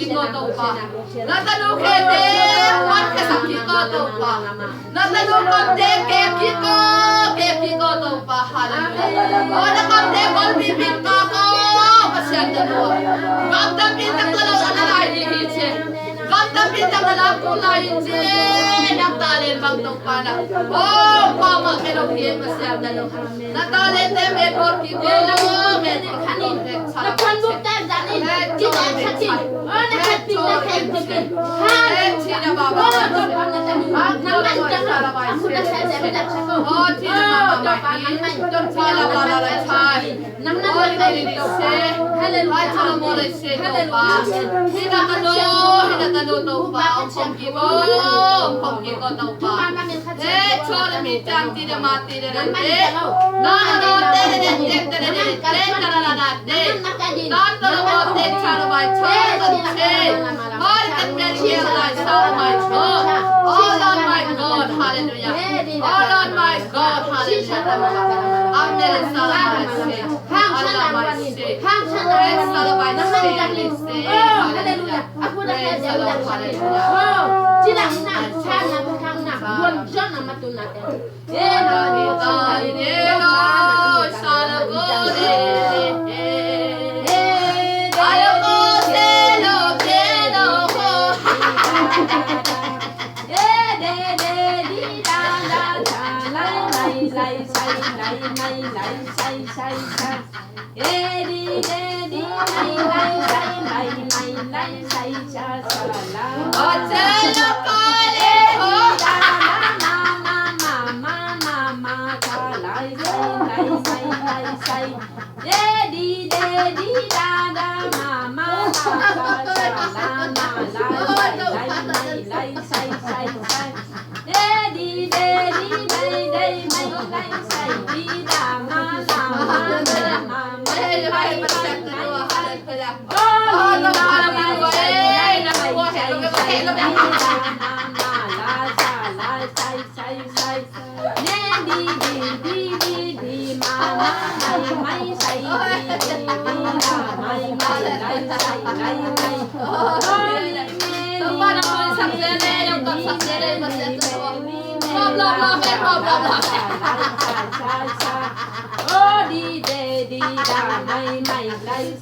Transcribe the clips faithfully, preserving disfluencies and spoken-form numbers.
kik o Topa. Na tanu khete kuan khe sak kik o Topa. Na tanu kamte kek kik o, kek kik o Topa. Hallelujah. O na kamte gol pipi kak o, Pasian tanu. Gam tampi tak na lo na lai ding hi ci. Gam tampi tak na la kul lai ding ci. Na talent bang Topa na. O, kuamah pe lo hi Pasian tanu. Na talente me kor kik o, me kor kik o, me kor kik o. Hallelujah. Hallelujah. Hallelujah. Hallelujah. Hallelujah. Oh Lord my God, hallelujah. Oh Lord my God, hallelujah. Amen. Hallelujah. Hallelujah. Hallelujah. Amen.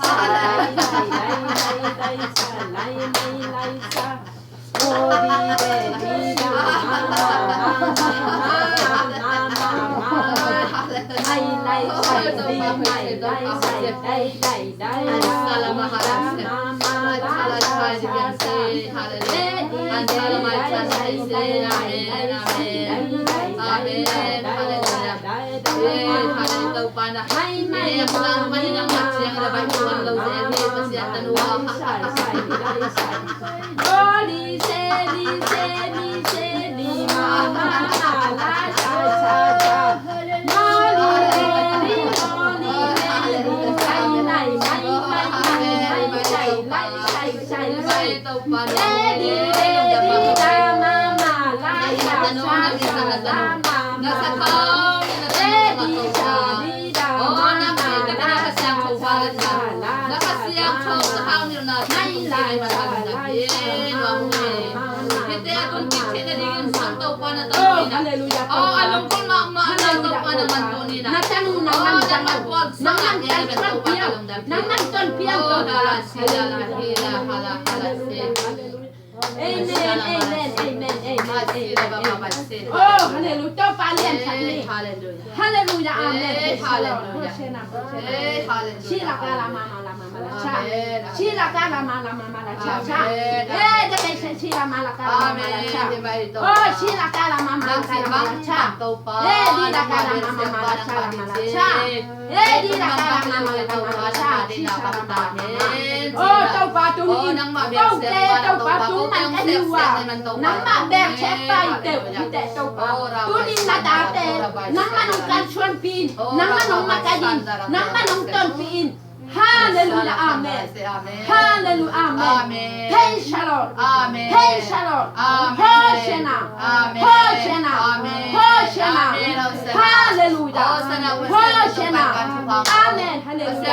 Hallelujah. Hallelujah. Oh, a lungkul mahmah na Topa nangman tuni na. Na tanu nangman tanu. Nangman kalsuan piang. Nangman ton piang Topa. Hallelujah. Amen, amen, amen, amen, amen. Oh, hallelujah. Topa lian chat ni. Hallelujah. Hallelujah, amen. Praise the Lord. Hallelujah. Hosanna, Hosanna. Hallelujah. Shila kala mama lama mala cha. Amen. Shila kala mama lama mala cha cha. Amen. Eh, de ke shila mala kala mama mala cha. Amen. Oh, shila kala mama lama mala cha. Eh, di la kala mama mala cha mala cha. Eh, di la kala mama lama mala cha. Shila mama. Oh, Topa tuni in. Kote Topa tu man ka hiu a. Nangmah bel chek pai teuh hi teh Topa. Tuni in na tate nangmah nong kalsuanpih in. Nangmah nong makaih in. Nangmah nong tonpih in. Hallelujah, amen. Hallelujah, amen. Praise the Lord. Praise the Lord. Hosanna. Hosanna. Hosanna. Hallelujah. Hosanna. Amen. Hallelujah.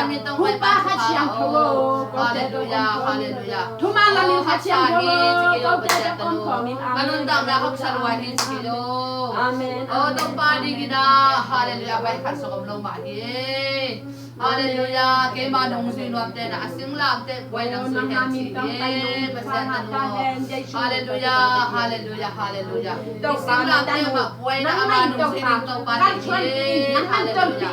Hallelujah. Hallelujah. Thuman lam in khat siang tho lo, kote tawh om khawm in. Amen. Ka nuntakna khawm sa lua hi ci lo. Amen. Oh, Topa ding in ah, hallelujah, bai khat sawk om lo mah hi. Hallelujah, keima nong zui nuam te na a singlamteh buai nang zui hen ci hi. Pasian tanu. Hallelujah, hallelujah, hallelujah. I singlamteh mah buai na ama nong zui ding Topa ding hi. Hallelujah.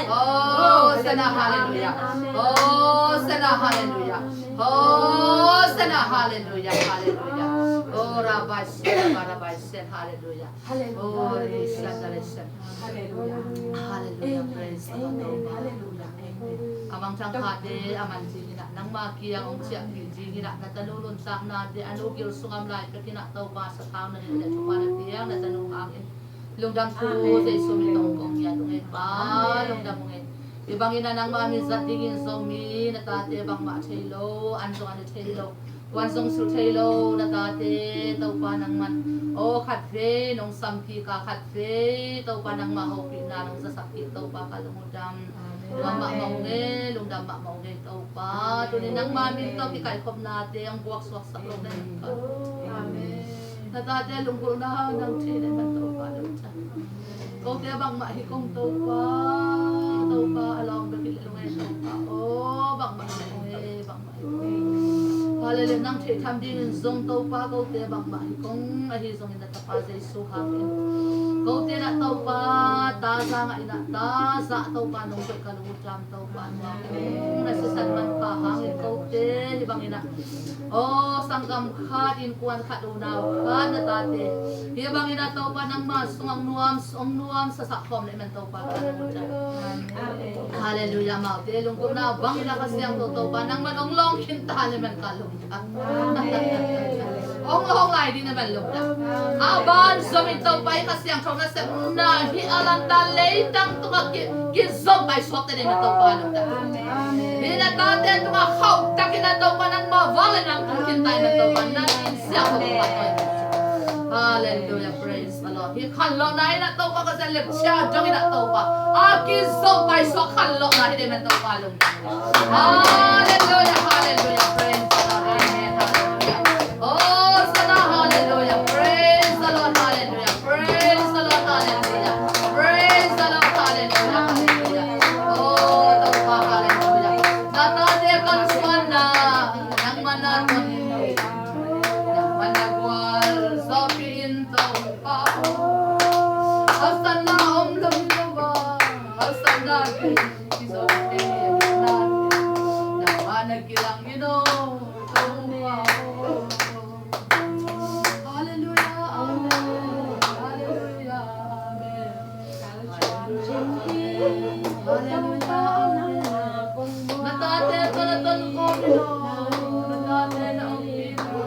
Hosanna, hallelujah. Hosanna, hallelujah. Hosanna, hallelujah, hallelujah. Oh, Rabbi Shem, Rabbi Shem, hallelujah. Hallelujah. Oh, Rabbi Shem, Rabbi Shem. Hallelujah. Hallelujah. Amen. Praise the Lord. Amen. Hallelujah. Amen. A mangthang khate a man ding in ah, nangma kiang hong ciahpih ding in ah, na tanu nuntaknate a nu gil sung a om lai pek in ah, Topa sathau na neih leh thupha na piak na tanu hangin lungdam thu Jesu min tawh kong ngiat ung ei Pa, lungdam ung ei. Hih bangin a nangma min zat dingin Zomi na tate bangmah thei lo, an zong an thei lo, kuan zong sulh thei lo na tate Topa nangman aw khatvei nong sampi ka, khatvei Topa nangma hopihna nong zasak kik Topa ka lungdam. Lungdam mahmah ung ei, lungdam mahmah ung ei Topa. Tuni nangma min tawh kikaikhopnate hong buaksuaksak lo na hi ka. Na tate lunggulhna nang thei na man Topa lungdam. Kote bangmah hi kong Topa, Topa a lawng bek hi leh lung ei Topa. Oh, bangmah hi kong ei, bangmah hi kong ei. Hallelujah, nang theih tham dingin zong Topa kote bangmah hi kong ahi zongin na Tapa Jesu hangin kote na Topa taza ngah in ah taza Topa nong koih ka lungdam Topa nuam. Na sisan manpha hangin kote hih bangin ah aw sanggam khat, innkuan khat, unau khat na tate hih bangin ah Topa nangma sung hong nuam, hong nuam sasak khawm na hi man Topa ka lungdam. Hallelujah. Amaute lunggulhna bangin ah Kha Siangtho Topa nangman hong lawng khin ta na hi man ka lungdam. Hong, hong lai ding na man lungdam. A ban zom in Topa i Kha Siangtho nasepna hih a lanta leitang tungah ki, kizom paisuak te ding na Topa lungdam. Hih na tate tungah khauh takin na Topa nangma vangliatna hong tung khin ta hi na Topa nang in siangtho Topa. Hallelujah, praise the Lord. Hih khanlawhna in na Topa ka zia lepchia dong in na Topa a kizom paisuak khanlawhna hi ding na Topa lungdam. Hallelujah, hallelujah, praise the Lord. Amen, hallelujah. Hosanna, hallelujah, praise the Lord, hallelujah. Praise the Lord, hallelujah. Praise the Lord, hallelujah. Praise the Lord, hallelujah. Hallelujah, amen. Hallelujah, amen. Hallelujah, amen. Na tate tawh na ton khawm in aw. Na tate na ompih in aw.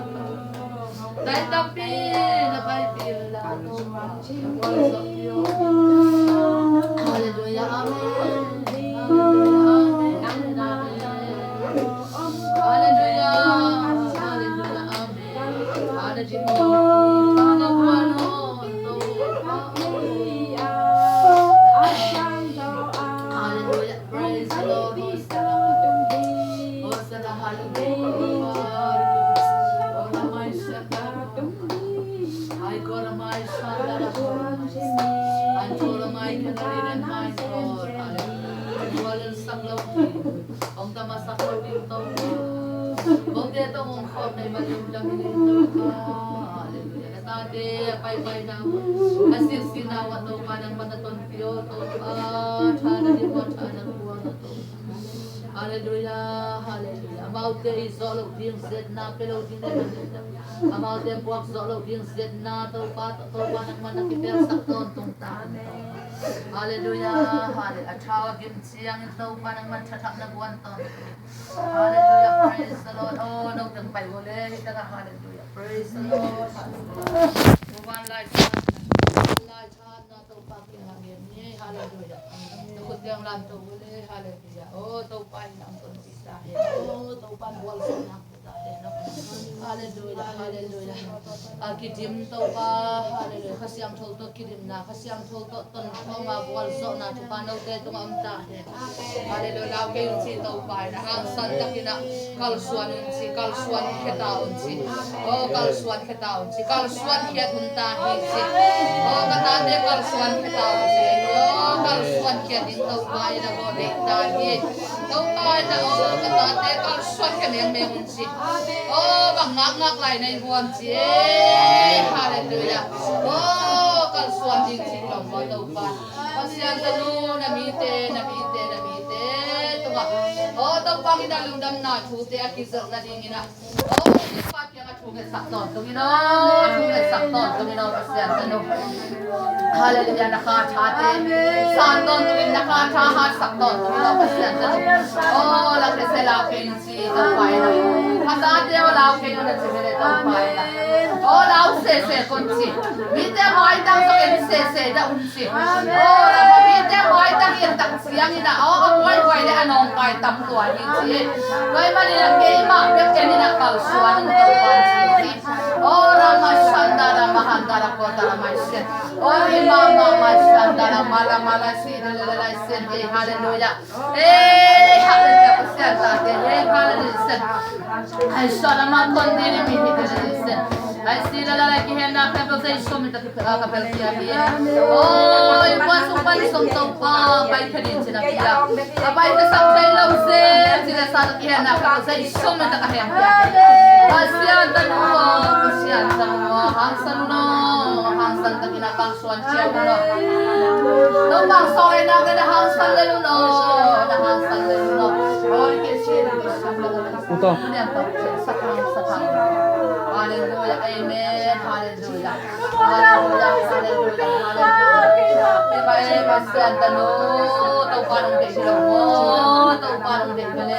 Dai tampi na paipih in la. Hallelujah, amen. Hallelujah, amen. Hallelujah, amen. Hallelujah, amen. Hallelujah. Praise the Lord. Hosanna. Hosanna. Hallelujah. Ora mai saka. Ai, ora mai saka. Ai, ora mai kanarin, mai kor. Hallelujah. Ora mai saka. Ong tama sak lo ding Topa. Ong te tong ong khawm nei ma ding lam ding Topa. Hallelujah. Na tate a paipai na, a silsil na wa Topa nangmah na tonpih aw Topa. Tha na ding wa tha na kuang aw Topa. Hallelujah, hallelujah. Amaute i zawh lo ding ziatna pe lo ding nei ma ding Topa. Amaute puak zawh lo ding ziatna Topa, Topa nangmah na kipelsak tawntung ta. Hallelujah, hallelujah. A thau a gim ciangin Topa nangmah thathak na guan tawn. Hallelujah, praise the Lord. Oh, no teng pai go le, hi taka, hallelujah, praise the Lord. Hallelujah. Muban lai than, lai than na Topa kiang a gen ni, hallelujah. Na khut teng lam to go le, hallelujah. Oh, Topa in ang ton kita he. Oh, Topa in bual sa na. Hallelujah, hallelujah. A kidim Topa, hallelujah. Kha Siangtho tawh kidimna, Kha Siangtho tawh tonkhawm a gualzawhna Topa note tungah om ta hen. Hallelujah. Lau kei un ci Topa in a hangsan takin a kalsuan un ci, kalsuan khia ta un ci. Oh, kalsuan khia ta un ci, kalsuan khiat un ta hi ci. Oh, ka tate kalsuan khia ta un ci. Oh, kalsuan khiat ding Topa in a bawl ding ta hi. Topa in a, oh, ka tate kalsuan khia mengmeng un ci. Oh, bang ngakngak lai na hi huam ci e. Hallelujah. Oh, kalsuan ding ci lawm maw Topa. Pasian tanu na mite, na mite, na mite tungah, oh, Topa in a lungdamna thute a kizelh nadingin a, oh, Topa kiang a thu ngetsak tawntung in aw, a thu ngetsak tawntung in aw, Pasian tanu. Hallelujah, na kha thate san tawntung in, na kha tha hatsak tawntung in aw, Pasian tanu. Oh, la khe se lau kei in ci Topa in a. Kha tate aw lau kei in a ci ve le Topa in a. Oh, lau sese kon ci. Mite maitang sa kei sese da un ci. Oh, la mite maitang in tak ciangin a, oh, a buaibuai le a nawngkai tam lua hi ci. Tua ahih manin a keimah bek ken in a kalsuan in Topa ci ci. Oh, Rama Sanda Rama Handa Rakota Rama Isen. Oh, Rima Mama Sanda Rama Rama Lai Si Rila Lai Sen. Hey, hallelujah. Hey, hallelujah. Pasian tate. Hey, hallelujah. Ai, suan a mah kon ding mi hi ka ding sen. Ai, si la la la ki hen na ka bel sa i som i ta ki ka bel sia hi. Oi, pa sung pan sung Topa pai ka ding cina pia. Ka pai ka sak thei lo se, cina sa ta ki hen na ka bel sa i som i ta ka hen pia. Pasian ta nu, Pasian ta nu, hangsan nu, hangsan ta ki na ka suan cia nu. Topa sore na ka na hangsan le nu, na hangsan le nu. Oi, ke si. Uto. Hallelujah, amen. Hallelujah. Hallelujah, hallelujah, hallelujah. Ema, ema, sian tanu. Topa nung dei lo mo. Topa nung dei lo mo.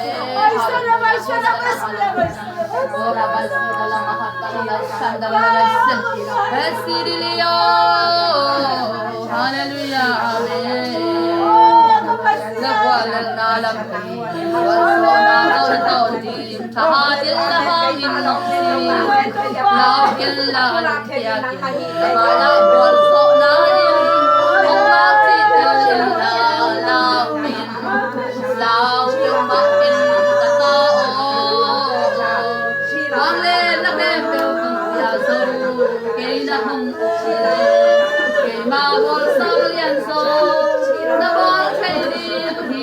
Hallelujah. Hallelujah. Amen. Na bual na lam. Bual na lam. Thahat in la hang in nong si. Lau in la hang in kia kin. Tama la bual so na in. Ong lau ci tel in la lau in. Lau in ma in ta ta o. Wang le na kem bel kong sia so. Kei na hong o. Kei ma bual sa lian so. Na bual thei ding hi.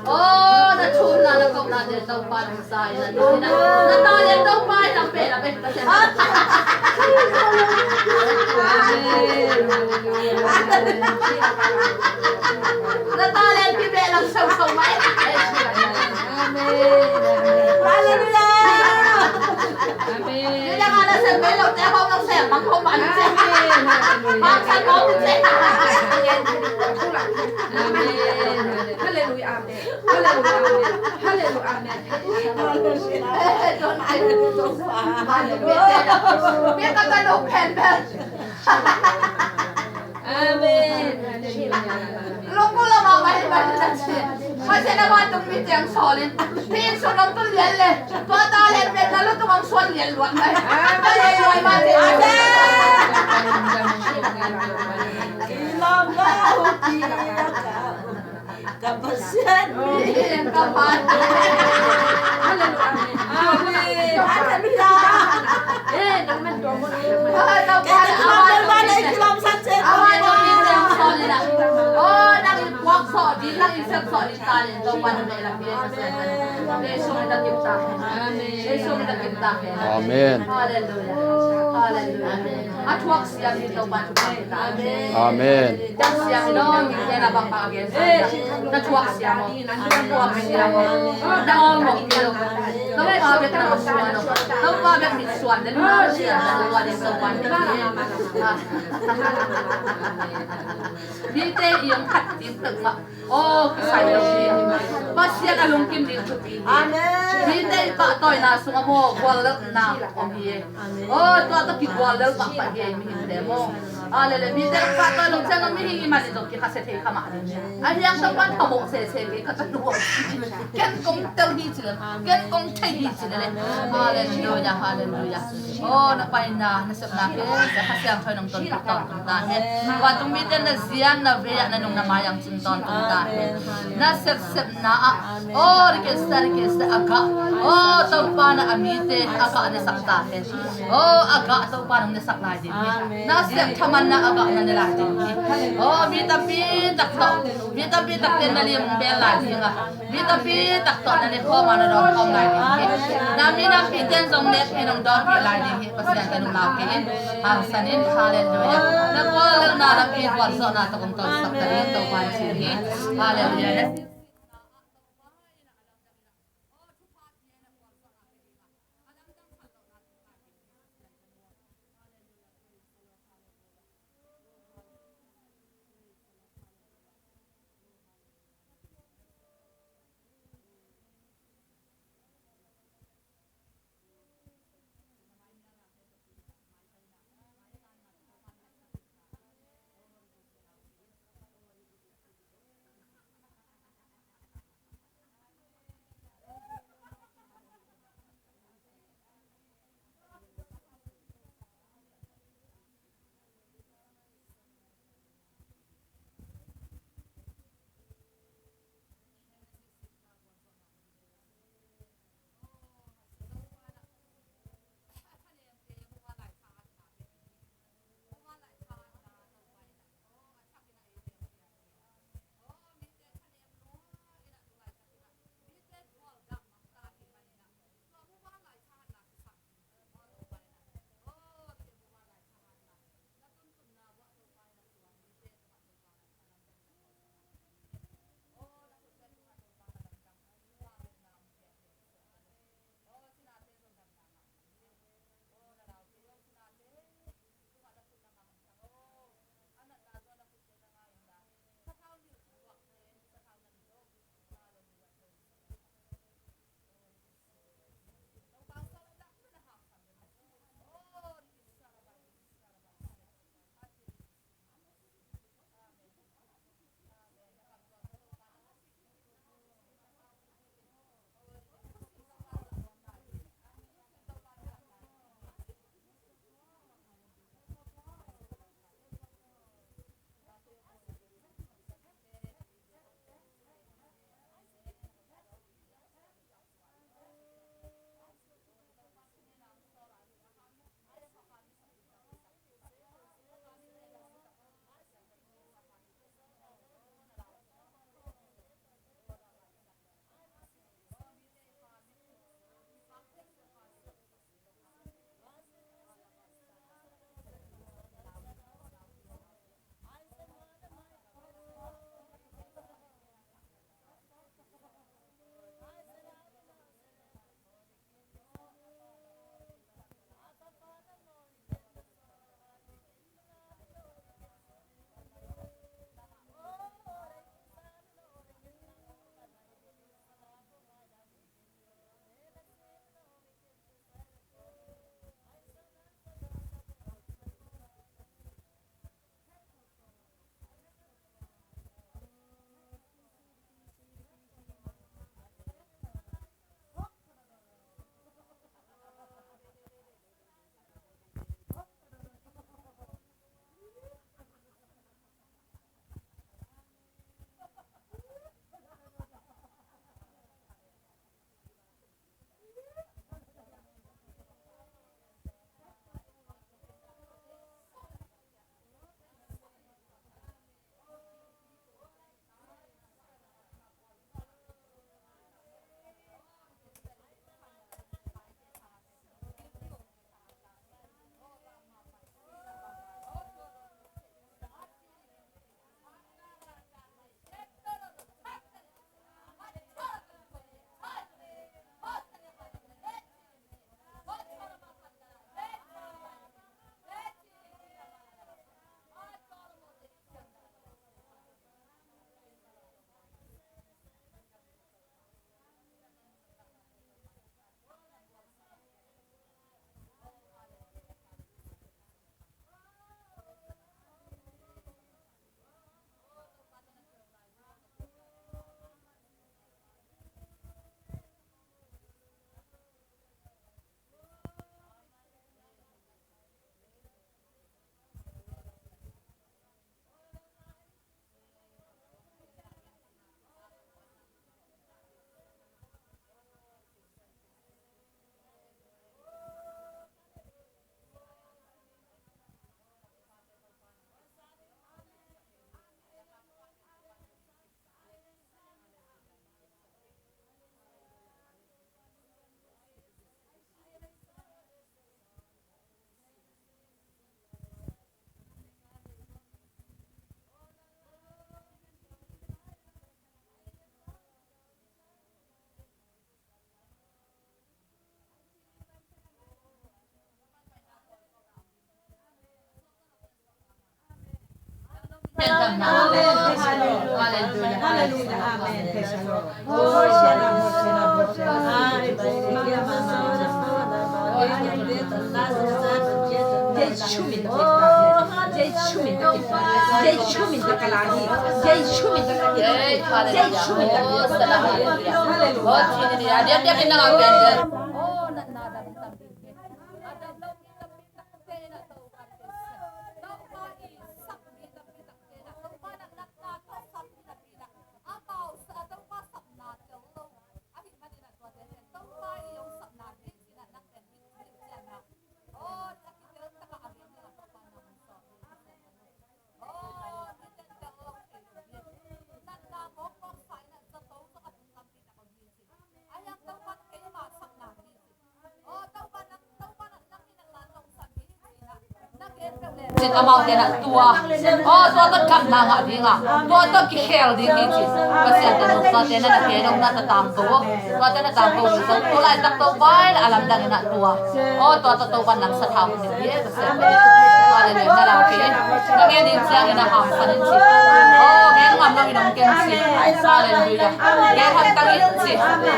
Aw, na thumna, na kohna te Topa nong sa in a, na talent Topa in a pe, na pe, na pe. Na talent pi beh lam sau sau mai. Amen. Hallelujah. Amen. Ni na ka na sem beh lo te hong lo sem bang hong man sem. Amen. Hallelujah. Bang sem hong sem. Amen. Hallelujah. Amen. Hallelujah. Amen. Hallelujah. Amen. Amen. Amen. Lungkul lo mah mah hi mah hi na ci. Pasian a vantung mi ciang sawlin. Pi in sun om tun lian le. Tua talent pen na lutung om suan lian luat mai. Amen. Lian luat mai. Amen. Amen. Ka Pasian min. Amen. Hallelujah. Amen. Hallelujah. Eh, nang man tua mun. Amen. Amen. Amen. Amen. Amen. Amen. Amen. Amen. Hallelujah. Hallelujah. A thuak siam hi Topa thupha. Amen. Amen. Thuak siam hi Topa thupha. Na thuak siam hi. Na thuak siam hi. Na awlmawh hi. Topa bek na awlmawh hi. Topa bek mitsuan na thuak siam hi. Topa bek. Mite i hong khat ding peuhmah. Aw, kisai lo hi. Pasian a lungkim ding thupi hi. Amen. Mite i pahtawina sungah maw, guallelhna om hi. Amen. Aw, tua tawh kiguallel pahpah hi ei mihingte maw. Hallelujah. Mite i pahtawi lo ciang mihing i man i zong kikhasia thei kha mah ding hi. A hiang Topa'n phamawh sese kei ka ta nuam. Ken kong tel hi ci lel. Ken kong thei hi ci lel. Hallelujah, hallelujah. Aw, na paina, na sepna khempeuh Kha Siangtho in hong tonpih tawntung ta hen. Vantung mite na zia, na vei ah, na nung na mai ah hong cing tawntung ta hen. Na sepsepna ah, aw, rikesa, rikesa a gah, aw, Topa in a mite a gah na sak ta hen. Aw, a gah Topa in hong na sak lai ding hi. Na sep thaman na a gah na ne lai ding hi. Aw, mi tampi tak tawh, mi tampi tak ten na lim hong bel lai ding a. Mi tampi tak tawh na ne khawm a, na dawn khawm lai ding hi. Na mi nampite in zong nekpi in hong dawnpih lai ding hi. Pasian tawh nung lau kei in, hangsan in, hallelujah. Na guallelhna lampi gualzawhna tawh kong tawlsak ta ding Topa in ci hi. Hallelujah. Hallelujah. Hallelujah. Amen. Praise the Lord. Oh, shena, shena, shena. Hallelujah. Cin amau tenah tua. Aw, tua tawh gamna ngah ding a, tua tawh kikhel ding hi ci. Pasian te nungsa tenah na kei dong na ta tangko. Tua tenah tangko ci zong tu laitak Topa in a lamdang inah tua. Aw, tua tawh Topa nang sathau hi. Hallelujah. Na lau kei. Na gen ding ciangin a hangsan in ci. Oh, gen ngam lo in hong kem ci. Hallelujah. Gen hantang in ci.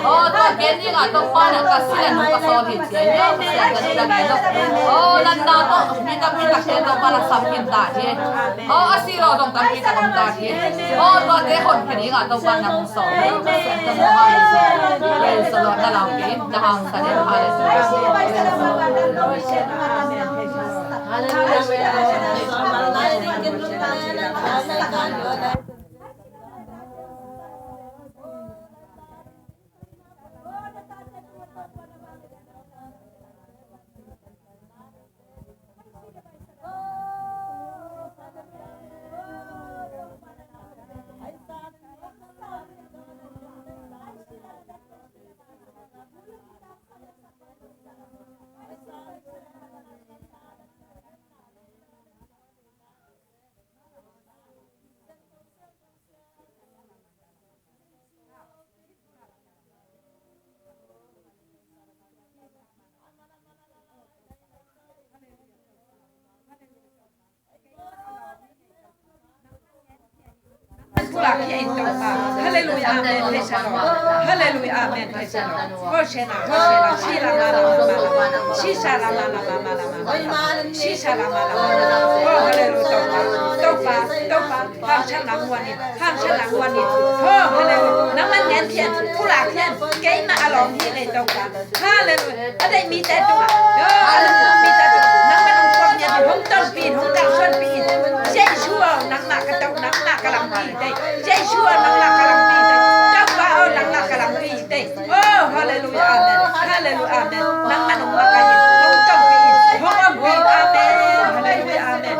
Oh, tua gen ding a Topa na ka sila nung ka sawl hi ci. Oh, na gen lo. Oh, natna tawh mi tampi takte Topa na sam khin ta hi. Oh, a si lo zong tampi tak om ta hi. Oh, tuate honkhia ding a Topa na hong sawl. Praise the Lord. Na lau kei. Na hangsan in. Hallelujah. Hallelujah, amen. Praise the Lord. Hallelujah, amen. Praise the Lord. Hosanna, Hosanna. Shira, la, la, la, la, la, la, la, la. Shisha, la, la, la, la. Oh, hallelujah. Topa, Topa, Topa. Hangsan nang wan in, hangsan nang wan in. Oh, hallelujah. Nangman ngen thian, pulak thian. Keimah a lawm hi lei Topa. Hallelujah. A deih mite tungah. Oh, a lungdam mite tungah. Nangman hong puak ngiat in, hong tonpih in, hong kalsuanpih in. Jesu aw, nangmah ka tawh, nangmah ka lampi tei. Jesu aw, nangmah ka lampi tei. Topa aw, nangmah ka lampi tei. Oh, hallelujah, amen. Hallelujah, amen. Nangman hong makaih in, hong tonpih in, hong ompih in. Amen. Hallelujah, amen.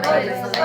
Praise the Lord.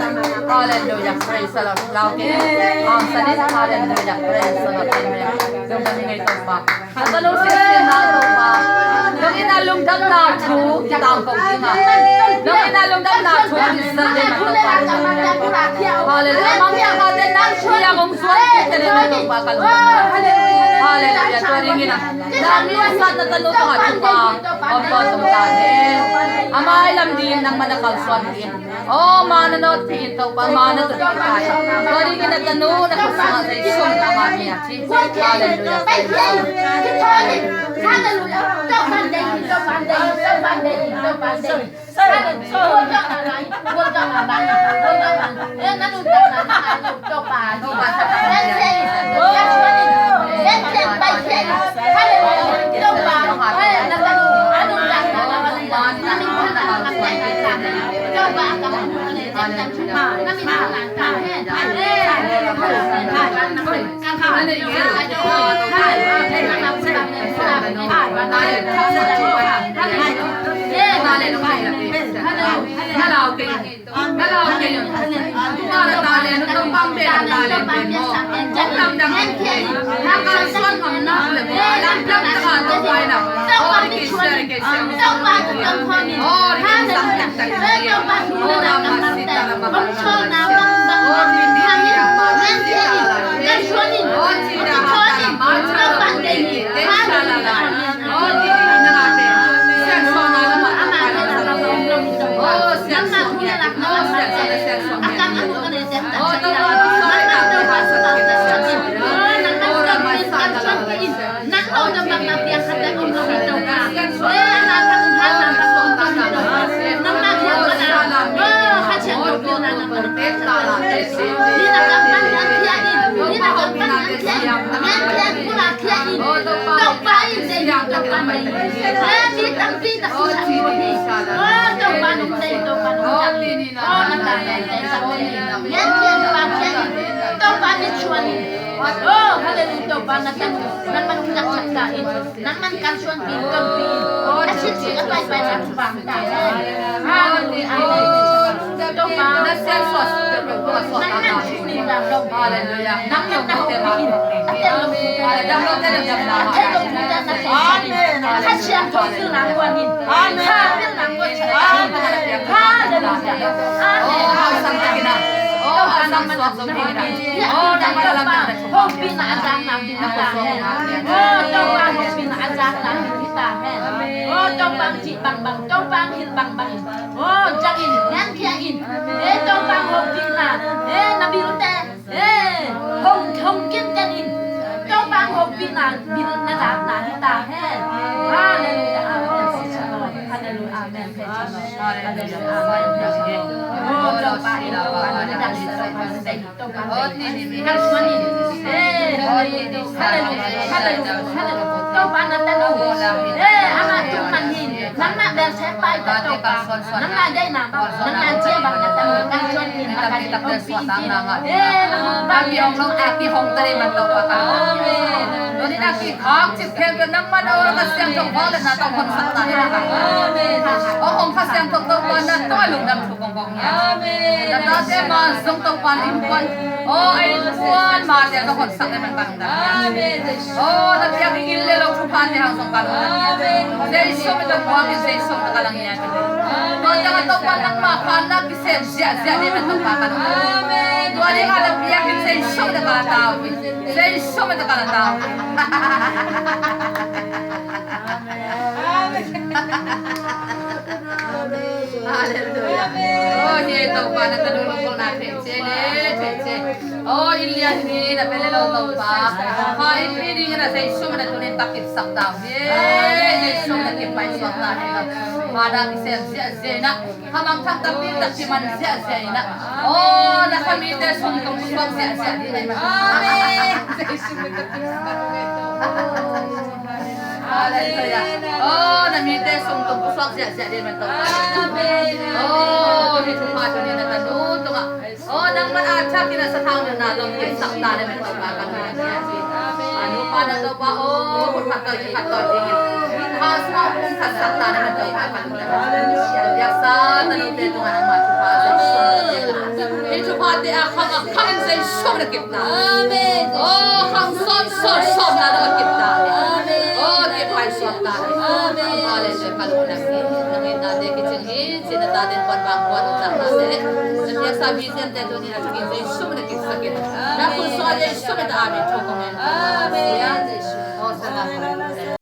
Hallelujah. Praise the Lord. Lau kei. Hallelujah. Praise the Lord. Amen. Lungdam ing ei Topa. Na tanu siasia na Topa. Nang in a lungdamna thu kitangko ding a. Nang in a lungdamna thu kisan ding a Topa. Hallelujah. Mang in a kate nang thu ya kong suan kei te ding a Topa ka lungdam. Hallelujah. Tua ding in a. Nang nuamsa na tanu tungah thu a om tawh tung ta hen. A mailam ding nangman a kalsuan ding. Aw, ma na nawtpih in Topa, ma na tut pih ta. Tua dingin na tanu na khutsungah Jesu min a ngah mi a ci. Hallelujah. Hallelujah. Nangman kalsuan pi, tonpi. A sitsi a paipai na vang ta. Hallelujah. Amen. Topa. Nangman sunin na dong. Hallelujah. Nang dong te ma. Amen. Kha Siangtho pilna kuan in. Amen. Kha pilna kuan sa. Amen. Hallelujah. Amen. Topa nangman. Hopihna a zakna ding hi ta hen. O Topa, hopihna a zakna ding hi ta hen. O Topa, cih bangbang, Topa, hilh bangbang. O, zang in, ngankhia in. E Topa, hopihna. E, na bilte. E, hong, hong kinten in. Topa, hopihna, bil na zakna hi ta hen. Hallelujah. Amen. Hallelujah. Amen. Hallelujah. Amen. O Topa, e Topa, na zakna. Topa, kalsuan in. Eh, hallelujah, hallelujah, hallelujah. Topa na tanu. Eh, amah tung man hi. Nangmah bel se Tate kalsuansuan nang na deihna bang, nang na deih bang na tang, kalsuan in a kalsuan in. Tate hong lo, tate hong ta ding man Topa ka lungdam. Tuni in a kikhak cip khempeuh nangmah na Kha Siangtho vangliatna tawh honsak ta ding ka. O hong Kha Siangtho Topa na tawh a lungdam thu kong kong hi. Na tate ma zong Topa na innkuan, o a innkuan mate tawh honsak ding man ka lungdam. O na biakinn inn le lo thuphate hang zong ka lungdam. Jesu min tawh buang in, Jesu min tawh ka lungdam. Tua ciang a Topa nangma khanna kisem ziahziah ding man Topa ka lungdam. Tua ding a na biakinn Jesu min tawh ka la tau hi. Jesu min tawh ka la tau hi. Halleluia. O hi Topa na tanu lungkholhna thei cia le thei cia. O inn lian hi na pia le lo Topa. Kha innpi dingin a Jesu min a tuni in ka kipsak ta hi. Jesu min a kipaisuak ta hi. Kha na kisem ziahziah in a, kha mangthang tampi tak kiman ziahziah in a, o na kha mite sung tung pusuak ziahziah ding in a. Amen. Jesu min a kipaisuak ta hi. Halleluia. O na mite sung tung pusuak ziahziah ding in a. Amen. O hi thupha tuni in a tanu tungah, o nangman a thakin a sathau nunna zong kipsak ta le man Topa ka lungdam hi. A nupa na Topa, o hun khat tawh khat tawh dingin kha sung a hun khat sak ta le man Topa ka lungdam hi. Biaksa tanute tungah nangma thupha Jesu min a kipsak ta. Hih thuphate a khang a khang in Jesu min a kipsak ta. Amen. O khang sawn sawn sawmna zong a kipsak ta. Amen. O kipaisuak ta. Amen. Halleluia ka lungdam hi. Nang in nate kicing hi. Cina ta den kuan bang kuan ta na se. Na biaksa mi ten te tu ni a takin Jesu min a kipsak in. Na khut sung a Jesu min a amen thu kong ngen. Amen. O sana.